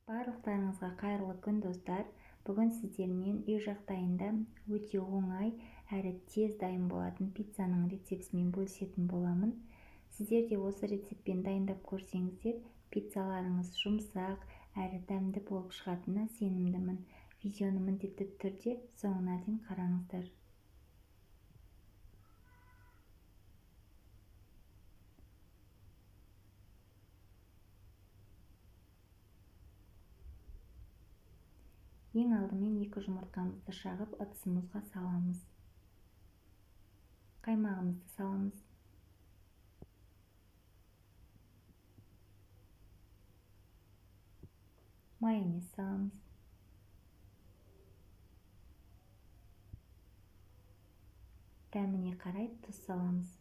Барлықтарыңызға қайырлы күн, достар. Бүгін сіздермен үй жағдайында өте оңай әрі тез дайын болатын пиццаның рецептімен бөлісетін боламын. Сіздер де осы рецептпен дайындап көрсеңіздер, пиццаларыңыз жұмсақ әрі дәмді болып шығатынына сенімдімін. Видеоны міндетті түрде соңына дейін қараңыздар. Ең алдымен 2 жұмыртқамызды шағып ыдысымызға саламыз. Қаймағымызды саламыз. Майонез саламыз. Дәміне қарай тұз саламыз.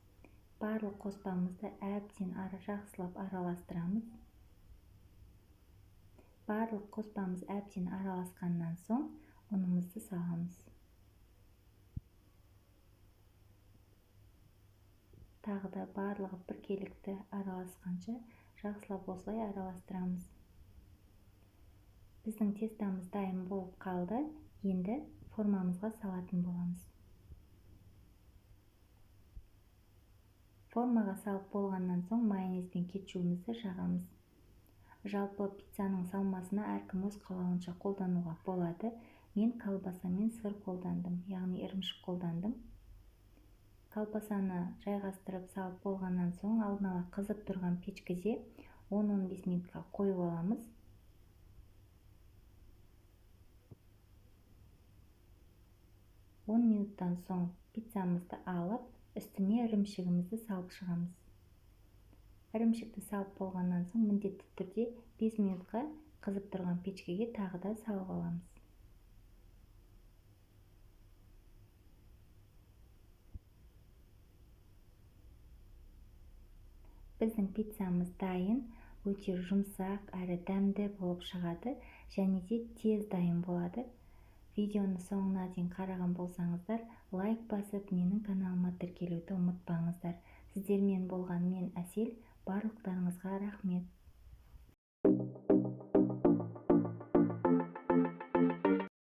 Барлық қоспамызды әбден жақсылап араластырамыз. Барлық қоспамыз әбден араласқаннан соң ұнымызды саламыз. Тағы да барлығы біркелікті араласқанша жақсылап осылай араластырамыз. Біздің тестамыз дайын болып қалды. Енді формамызға салатын боламыз. Формаға салып болғаннан соң майонез бен кетчубымызды жағамыз. Жалпы пиццаның салмасына әркім өз қалауынша қолдануға болады. Мен колбаса мен сыр қолдандым, яғни ірімшік қолдандым. Колбасаны жайғастырып салып болғаннан соң алдын ала қызып тұрған печкеде 10-15 минутқа қойып аламыз. 10 минуттан соң пиццамызды алып, үстіне ірімшігімізді салып шығамыз. Ірімшікті салып болғаннан соң міндетті түрде 5 минутқа қызып тұрған печкеге тағы да салып аламыз. Біздің пиццамыз дайын, өте жұмсақ әрі дәмді болып шығады және де тез дайын болады. Видеоны соңына дейін қараған болсаңыздар, лайк басып менің каналыма тіркелуді ұмытпаңыздар. Сіздермен болған мен Әсел, барлықтарыңызға рахмет.